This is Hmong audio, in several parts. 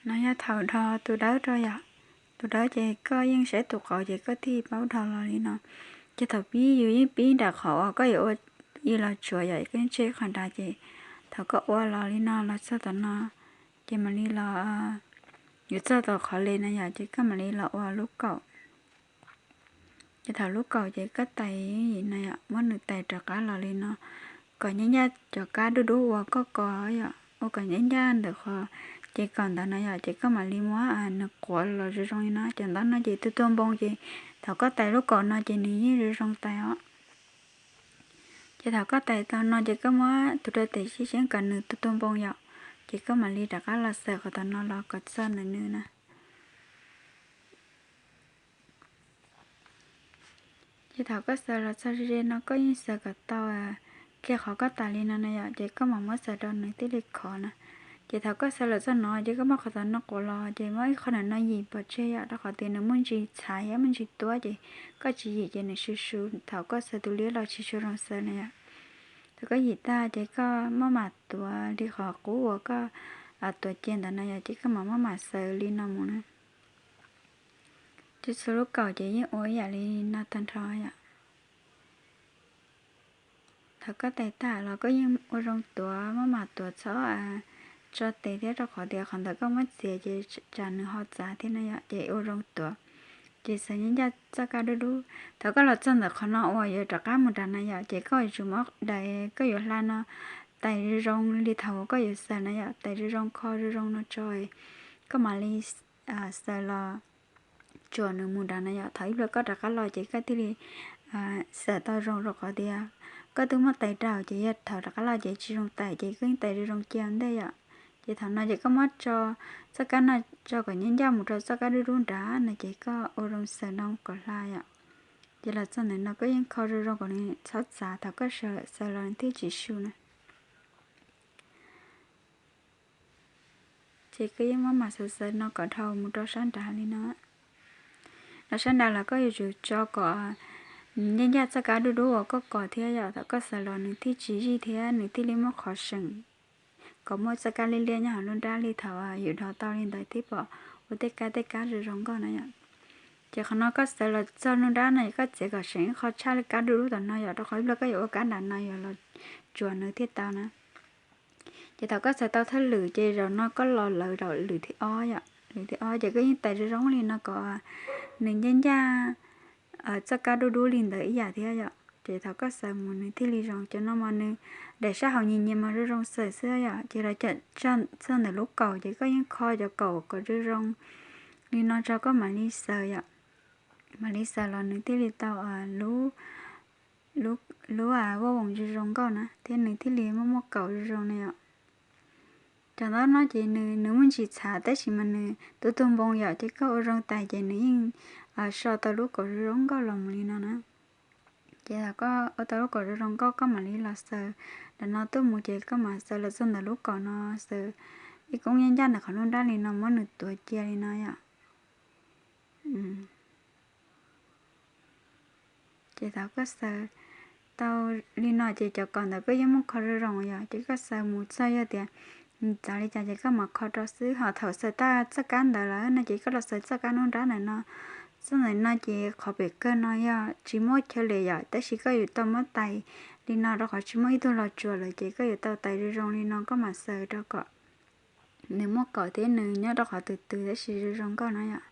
No yog thaum dhos tus dawb rau yom. Tus dawb ces koj yeej saib tus qauv ces koj thiaj paub dhos los li no. Ces thaum pib yus yeej pib nram qhov uas koj yuav ua, ib los tsuav yom, koj yeej tseg qhov nrad ces thaum koj ua los li no los txog tom no, ces mam li los, yuav txog tom qhov le no yom, ces koj mam li los ua lub kaum. Ces thaum lub kaum ces koj tais no yom, muab nws tais rov qab los li no, kom nyab ncaj cov kab dub dub uas koj kos yom, ua kom nyab ncaj ntawm qhov ces kaum ntawd no yom, ces koj mam li muab nws quav los zoo zoo li no. Cov ntaub no ces tus tuag npoo ces thaum koj tais lub kaum no ces nws yeej zoo zoo tais os. Ces thaum koj tais tau no ces koj muab tus rau tes sib seeb kom nws tus tuag npoo yom, ces koj mam li rov qab los xaws qhov tom no los kom txog ntawm nws na. Ces thaum koj xaws los txog ze ze no koj yeej xaws kom tau kiag qhov koj tais li no na yom, ces koj mam muab xaws rau nws thiaj li khov na. Ces thaum koj xaws los txog no ces koj muab qhov tom no quav los ces muab ib qho ntawm no yim pov tseg yom, rau qhov tias nws muaj ntsis txhav thiab muaj ntsis tuab ces koj tsis yim ces nws su su, thaum koj xaws tus liab los tsis tshua zoo xaws na yom. Thaum koj yim tag ces koj muab mam tuav li qhov qub uas koj tuav cia ntawd no yom, ces koj mam muab mam xaws li no mus na. Ces txhua lub kaum ces yeej ua ib yam li no tag nrho yom. Thaum koj tais tag los koj yeej ua zoo tuav, muab mam tuav txhob tso tes thiab, rau qhov tias qhov ntawd koj muab txiav ces tsam nws ho txav thiab na yom, ces ua zoo tuav. Ces xaws nyab ncaj txoj kab dub dub. Thaum koj los txog ntawm qhov no uas yuav rov qab mus nram na yom, ces koj yuav tsum muab daim koj yuav hla no tais zoo zoo li thaum uas koj yuav xaws na yom, tais zoo zoo, kho zoo zoo no tso, koj mam li xaws los tsuam nws mus nrad na yom. Thaum ib pliag koj rov qab los ces koj thiaj li xaws tau zoo, rau qhov tias koj twb muab tais rau ces yog thaum rov qab los ces tsis zoo tais, ces koj yeej tais zoo zoo cia ua ntej yom. Ces thaum no ces koj muab tso txoj kab no, tso kom nyab ncaj mus rau txoj kab dub dub nrad no ces koj ua zoo xaws no kom hla yom. Ces los txog ntawm no koj yeej kho zoo zoo kom nws txhob txav, thaum koj xaws los nws thiaj tsis su na. Ces koj yeej muab mam xaws xaws no kom dhau mus rau sab nrad li no. Los sab nrad los koj yuav tsum tso kom nyab ncaj txoj kab dub dub uas koj kos thiab yom, thaum koj xaws los nws thiaj tsis zij thiab nws thiaj li muaj qhov seem, kom muaj txoj kab liab liab nyob hauv lub nrab li thaum yus dhos tau li ntawd thiab pom ua tej kab tej kab zoo zoo nkauj na yom. Ces qhov no koj xaws los txog lub nrab no es koj txiav kom seem ib qho tshaj li kab dub dub tom no yom, rau qhov ib pliag koj yuav ua kab nram no yuav los tsuam nws thiaj tau na. Ces thaum koj xaws tau thawj lwm ces zaum no koj los lawv rau lwm thib ob yom. Lwm thib ob ces koj yeej tais zoo zoo li no kom nws ncaj ncaj txoj kab dub dub li ntawd ib yam thiab yom. Ces thaum koj xaws mus nws thiaj li zoo. Cov no mas nws daim sab hauv nyias nyias mas zoo zoo xaws xwb yom. Ces los txog ntawm lub kaum ces koj yeej kho cov kaum kom zoo zoo li no tso koj mam li xaws yom. Mam li xaws los nws thiaj li tau lub, lub vaj voos zoo zoo nkauj na thiab nws thiaj li muaj muaj kaum zoo zoo na yom. Cov ntaub no ces nws, nws muaj ntsis txhav tab sis mas nws tus tuag npoo yom, ces koj ua zoo tais ces nws yeej so tau lub kaum zoo zoo nkauj los mus li no na. Ces thaum koj ua tau lub kaum zoo zoo nkauj koj mam li los xaws ntawm no tuaj mus ces koj mam xaws los txog ntawm lub kaum no, xaws ib koob nyab ncaj ntawm qhov lub nrab li no muab nws tuav cia li no yom. Ces thaum koj xaws tau li no ces cov kaum ntawd koj yeej muab kho zoo zoo yom, ces koj xaws mus txog yog tias nws txav li cas ces koj mam kho rau xwb. Ho thaum xaws tag txoj kab ntawd lawm no ces koj los xaws txoj kab nruab nrab ntawm no. Txoj ntawm no ces qhov pem kawg no yog tsis muaj chaw li yom, tab sis koj yuav tau muab tais li no rau qhov tsis muaj ib tug los tsuam lawm ces koj yuav tau tais zoo zoo li no koj mam xaws rau kom nws muaj kaum thiab nws nyob rau qhov twg twg tab sis zoo zoo nkauj no yom.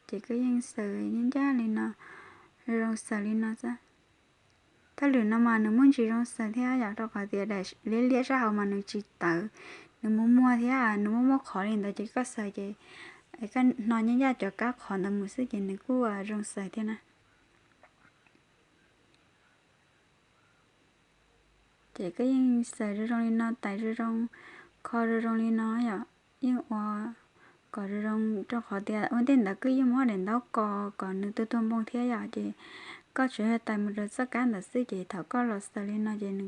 Ces koj yeej xaws ncaj ncaj li no, zoo xaws li no xwb. Thawj lwm no mas nws muaj ntsis zoo xaws thiab yom, rau qhov tias daim liab liab sab hauv mas nws tsis tawv, nws muag muag thiab nws muaj muaj qhov li ntawd ces koj xaws ces koj hno ncaj ncaj cov kab qhov ntawd mus xwb ces nws kuj zoo xaws thiab na. Ces koj yeej xaws zoo zoo li no, tais zoo zoo, kho zoo zoo li no yom, yeej ua kom zoo zoo rau qhov tias ua ntej ntawd koj yeej muab daim ntaub kos kom nws tus tuag npoo thiab yom, ces koj tsuas yog tais mus rau txoj kab ntawd xwb ces thaum koj los xaws li no ces nws